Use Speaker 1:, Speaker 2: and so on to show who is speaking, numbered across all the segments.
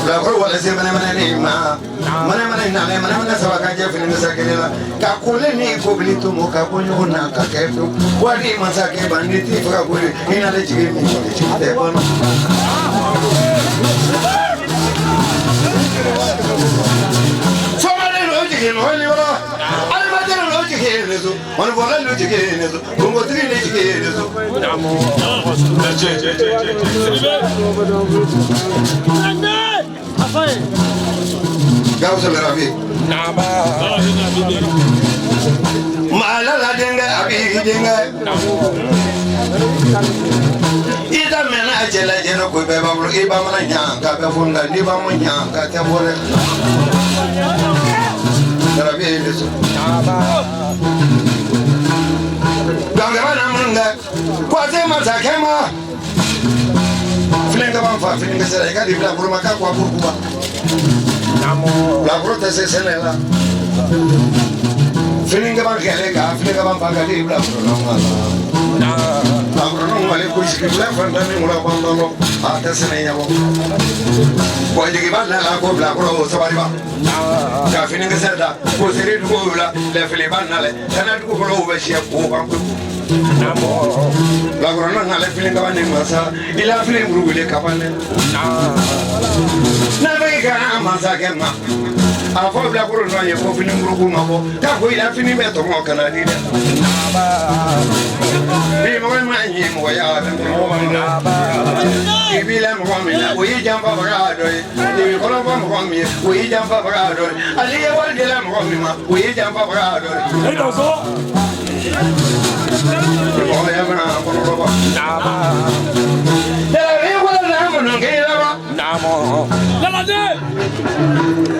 Speaker 1: Bilakoro wale se mɛnɛ mɛnɛ ni ma mɛnɛ mɛnɛ nalen mɛnɛ mɛnɛ saba ka jɛ fini misɛn kelen la ka kole ni kobili tomo ka bɔ ɲɔgɔn na ka kɛ fiyewu waati masakɛ ban ni t'i faga koyi i n'ale jigi min jigi tɛ ban. Sɔmalen n'o jigin mɔgɔ ni yɔrɔ adamaden n'o jigin ne so mɔnifɔla n'o jigin ne so bongotigi ne jigin ne so. Gawusu Larabi. Maa la denkɛ a b'i denkɛ. I ta mɛnna cɛ la jɛnɛ ko bɛɛ b'a bolo i ba mana ɲa k'a bɛ fɔ nka n'i ba ma ɲa k'a tɛ fɔ dɛ. Larabi ye ne sɔrɔ. Gangaba na minnu kɛ ko a tɛ masakɛ ma. Filen kaba fa fini kisɛ la i ka di bilakoro ma k'a ko a burukuba. Bilakoro tɛ se sɛnɛ la. Fini kaba kɛlɛ ka fini kaba fa ka di bilakoro ma la. Bilakoro wale ko sigi bila fantan ni wula banbalɔ a tɛ sɛnɛ ɲɛbɔ. Wa jigiba nana ko bilakoro o sabaliba. Ka fini kisɛ da ko seri dugu la lɛfiliba nalɛ kana dugukolo bɛ siyɛ k'o ban pewu. Bilakoro nana fini kaba ni masa i la fini buru wele kaba dɛ. N'a bɛ ka masakɛ ma a fɔ bilakoro nɔ ye ko fini buruku ma bɔ k'a ko i la fini bɛ tɔmɔ ka na di dɛ. Ni mɔgɔ ma ɲi mɔgɔ ya i b'i la mɔgɔ min na o y'i janfabaga dɔ ye i bɛ kɔrɔfɔ mɔgɔ min ye o y'i janfabaga dɔ ye hali i ye wari di la mɔgɔ min ma o y'i janfabaga dɔ ye. Mɔgɔ ya fana kɔnɔbɔ. Yàrá wala na minnu k'i laban.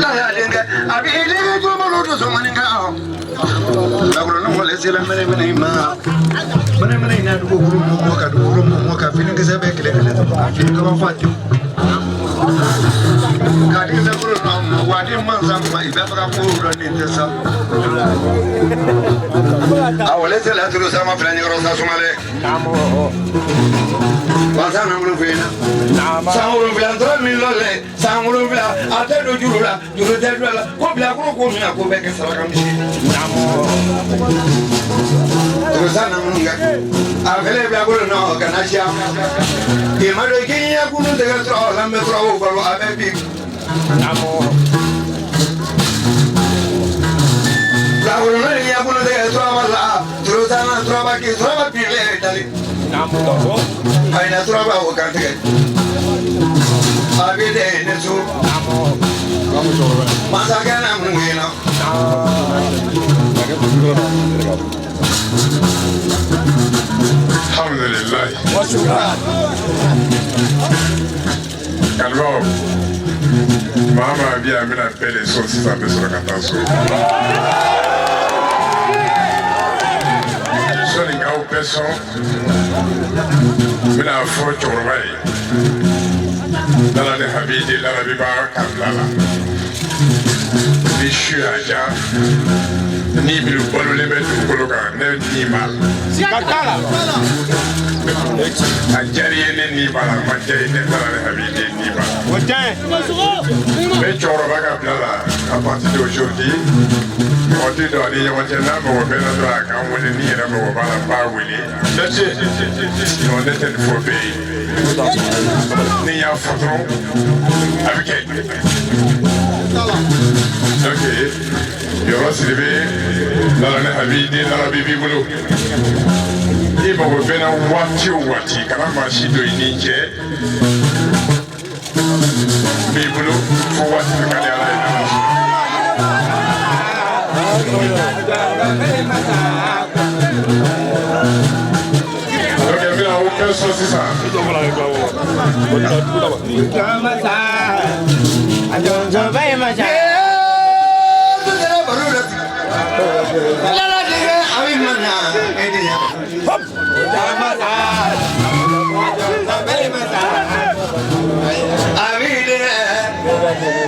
Speaker 1: Lala denkɛ a b'i lege jumalo dusumani kan. Bilakoro ni wale sera mɛnɛ mɛnɛ ma. Mɛnɛ mɛnɛ na dugukolo mɔmɔ ka dugukolo mɔmɔ ka finikisɛ bɛɛ kelen kelen tɔmɔ ka fini kaba fa tewu. K'a di bilakoro nɔ ma wa di mansa ma i bɛ faga ko dɔ nin tɛ sa. A wale sera tulu sama filɛ ɲɛkɔrɔ sa sumalen. Mansa na minnu fɛ yen na. San wolonwula tora min lɔlɛ san wolonwula a tɛ don juru la juru tɛ don a la ko bilakoro ko min na ko bɛɛ kɛ saraka misi. San na minnu kɛ a fɛlɛ bilakoro nɔ ka na siya. I ma dɔn k'i ɲɛ kunu tɛgɛ sɔrɔ la n bɛ sɔrɔ o balo a bɛ bin. Bilakoro nɔ ni ɲɛ kunu tɛgɛ sɔrɔ la turu san na turaba k'i turaba bilen dali. A ina turaba o kan tigɛ. A bɛ de ne so. Masakɛ na mun ye na.
Speaker 2: Alhamdulilayi. Kanubaw, maa maa bi yan n bɛna bɛɛ de sɔn sisan n bɛ sɔrɔ ka taa so. Sɔnni k'aw bɛɛ sɔn, n bɛna fɔ cɛkɔrɔba ye. Lala ni Habidi Larabi b'a ka bila la. Ni su y'a diya, ni minnu balolen bɛ dugukolo kan, ne ni b'a la. A diyara i ye ne ni b'a la, a ma diya i ye ne Lala ni Habidi ni b'a la. N bɛ cɛkɔrɔba ka bila la à partir d'aujourd'hui. Mɔgɔ tɛ don a ni ɲɔgɔn cɛ n'a mago bɛ na dɔrɔn a k'an wele ni yɛrɛ mago b'a la n b'a wele. Sinon ne tɛ nin fɔ bɛɛ ye. Ni n y'a fɔ dɔrɔn a bɛ kɛ. Donc Yɔrɔ Sidibe Lala ni Habidi Larabi b'i bolo. I mago bɛ na waati o waati kana maa si don i ni cɛ. N b'i bolo fo waati min ka di Ala ye n'Ala sɔnna. Donc n bɛna aw bɛɛ sɔn sisan.
Speaker 1: Lala denkɛ a bɛ mana e de ɲɛ. A b'i denkɛ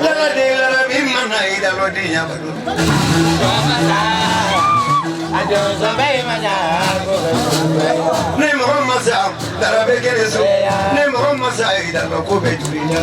Speaker 1: lala den lala bi mana i da lɔ den ɲɛ. Ni mɔgɔ ma sa dara bɛ kɛ so ni mɔgɔ ma sa i da lɔ ko bɛ juru la.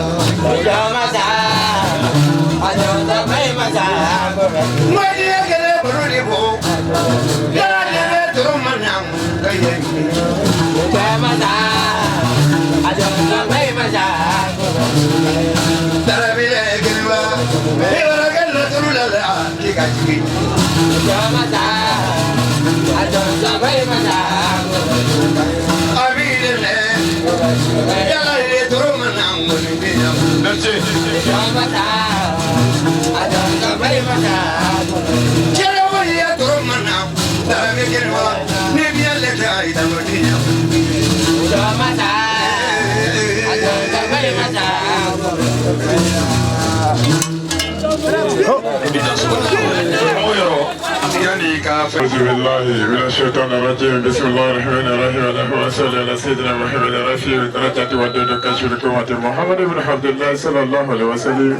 Speaker 2: أعوذ بالله من الشيطان الرجيم بسم الله الرحمن الرحيم اللهم صل على سيدنا محمد رفيع الدرجات ودود كشف الكرة محمد بن عبد الله صلى الله عليه وسلم.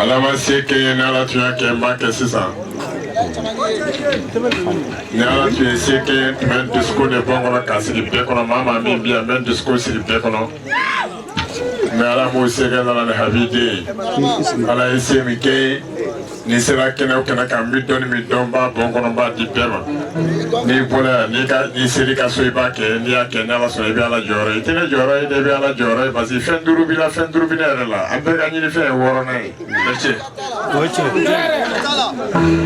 Speaker 2: Alama seke n'ala tun y'a kɛ n b'a kɛ sisan. Ni ala tun ye se kɛ n tun bɛ dusukun de bɔ n kɔnɔ k'a sigi bɛɛ kɔnɔ maa maa min bɛ yan n bɛ dusukun sigi bɛɛ kɔnɔ. Mais ala m'o se kɛ nana ni habiden ye. Ala ye se min kɛ n'i sera kɛnɛ o kɛnɛ kan n bɛ dɔnni min dɔn n b'a bɔ n kɔnɔ n b'a di bɛɛ ma. N'i bɔra yan n'i ser'i ka so i b'a kɛ n'i y'a kɛ ni ala sɔnna i bɛ ala jɔyɔrɔ ye i tɛ ne jɔyɔrɔ ye dɛ i bɛ ala jɔyɔrɔ ye parce que fɛn duuru b'i la fɛn duuru bɛ ne yɛrɛ la an bɛɛ ka ɲini fɛn ye wɔɔrɔnan ye. Merci.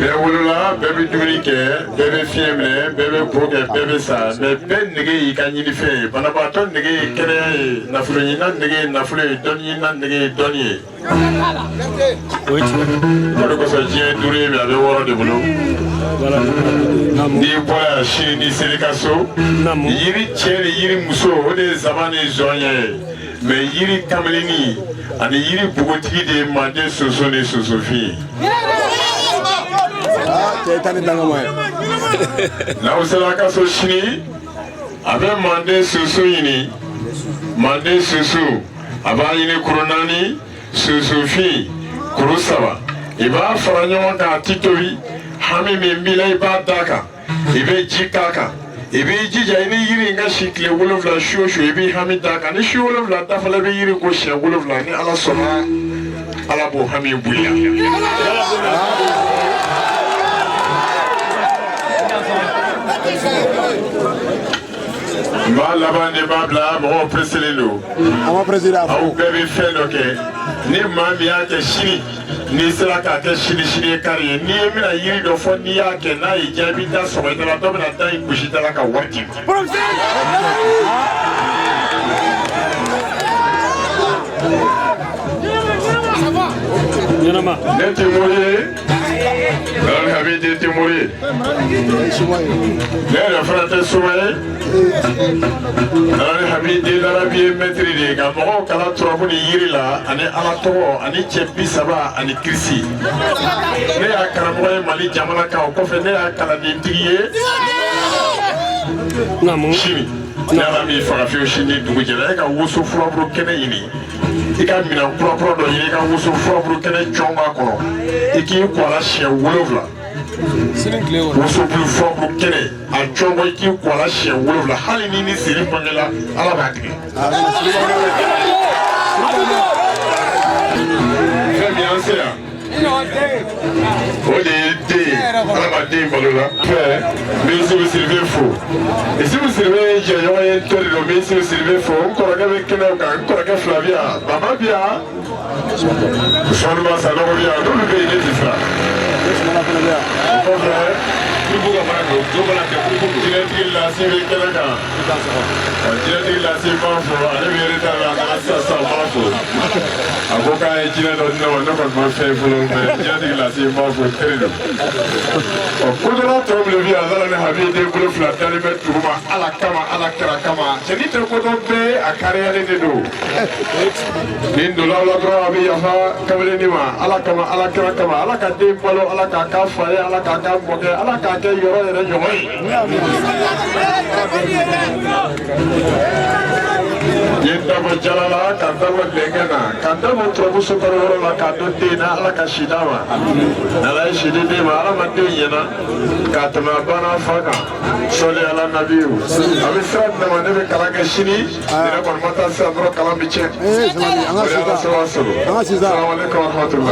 Speaker 2: Bɛɛ wolola bɛɛ bɛ dumuni kɛ bɛɛ bɛ fiɲɛ minɛ bɛɛ bɛ ko kɛ bɛɛ bɛ sa mais bɛɛ nege y'i ka ɲinifɛn ye banabaatɔ nege ye kɛnɛya ye nafolo ɲinina nege ye nafolo ye dɔnni ɲinina nege ye dɔnni ye. O de kosɔn diɲɛ duuru ye a bɛ wɔɔrɔ de bolo. N'i bɔra yan sini n'i ser'i ka so yiri cɛ ni yiri muso o de ye zaban ni zɔnɲɛ ye mais yiri kameleni ani yiri npogotigi de ye manden soso ni sosofin ye. N'aw sera ka so sini a bɛ manden soso ɲini manden soso a b'a ɲini kuru naani sosofin kuru saba i b'a fara ɲɔgɔn kan a ti tobi hami min b'i la i b'a d'a kan i bɛ ji k'a kan i b'i jija i ni yiri in ka si tile wolonwula su o su i b'i hami d'a kan ni su wolonwula dafalen i bɛ yiri ko siɲɛ wolonwula ni ala sɔnna ala b'o hami bonya. N b'a laban de b'a bila mɔgɔw preselen don. Aw bɛɛ bɛ fɛn dɔ kɛ ni maa min y'a kɛ sini n'i sera k'a kɛ sini sini ye kari ye n'i ye bɛna yiri dɔ fɔ n'i y'a kɛ n'a y'i diya i b'i da sɔgɔ i da la dɔ bɛna da in gosi da la ka wari di. Ne tɛ mori ye. Alhamidi tɛ mori ye. Ne yɛrɛ fana tɛ soma ye. Alhamidi larabi ye mɛtiri de ye ka mɔgɔw kalan turabu ni yiri la ani ala tɔgɔ ani cɛ 30 ani kirisi. Ne y'a karamɔgɔ ye Mali jamana kan o kɔfɛ ne y'a kalandentigi ye. Sini ni ala m'i faga fiyewu sini ni dugu jɛra e ka woso furabulu kɛnɛ ɲini. I ka minɛn kura kura dɔ ɲini i ka woso furabulu kɛnɛ cɔn b'a kɔnɔ i k'i ko a la siɲɛ wolonwula woso bulu furabulu kɛnɛ a cɔn i k'i ko a la siɲɛ wolonwula hali ni ni siri bangela ala b'a tigɛ. Fɛn min y'an se yan o de ye den ye ala ma den balo la. Fɛn n bɛ Isimu Siribe fo Isimu Siribe ye jɛɲɔgɔn ye n teri don n bɛ Isimu Siribe fo n kɔrɔkɛ bɛ kɛnɛ kan n kɔrɔkɛ fila bɛ yan Baba bɛ yan Usumani Sanogo bɛ yan n'olu bɛ yen ne tɛ siran. O kɔfɛ jinɛtigi lase bɛ kɛnɛ kan jinɛtigi lase b'a fo ale bɛ retard la a nana sisan sisan b'a fo a ko k'a ye jinɛ dɔ di ne ma ne kɔni ma fɛn fɔlɔ mais jinɛtigi lase b'a fo teri don. Ɔ kodɔnna tɔ minnu bɛ yan Lala ni Habi den bolo fila dalen bɛ duguma ala kama ala kira kama cɛnin tɛ kodɔn bɛɛ a kariyalen de don. Ni n donna aw la dɔrɔn a bɛ yafa kamalennin ma ala kama ala kira kama ala ka den balo ala k'a k'a fa ye ala k'a k'a mɔkɛ ala k'a kɛ yɔrɔ yɛrɛ ɲɔgɔn ye. N ye da bɔ jala la, ka da bɔ lɛnkɛ na, ka da bɔ turabu sokɔrɔ yɔrɔ la, k'a dɔn den na. Ala ka si d'a ma. N'Ala ye si di den ma, Ala ma den ɲɛna k'a tɛmɛ a banna fa kan. Sɔli ala nabiyu. A bɛ sira di ne ma, ne bɛ kalan kɛ sini. Ne kɔni ma taa sisan dɔrɔn, kalan bɛ tiɲɛ.
Speaker 3: Eh, sabali, an ka
Speaker 2: O de ala
Speaker 3: sisan.
Speaker 2: sɔrɔ a sɔrɔ.
Speaker 3: An ka sisan.
Speaker 2: Salamu aleykum wa rahmatulah.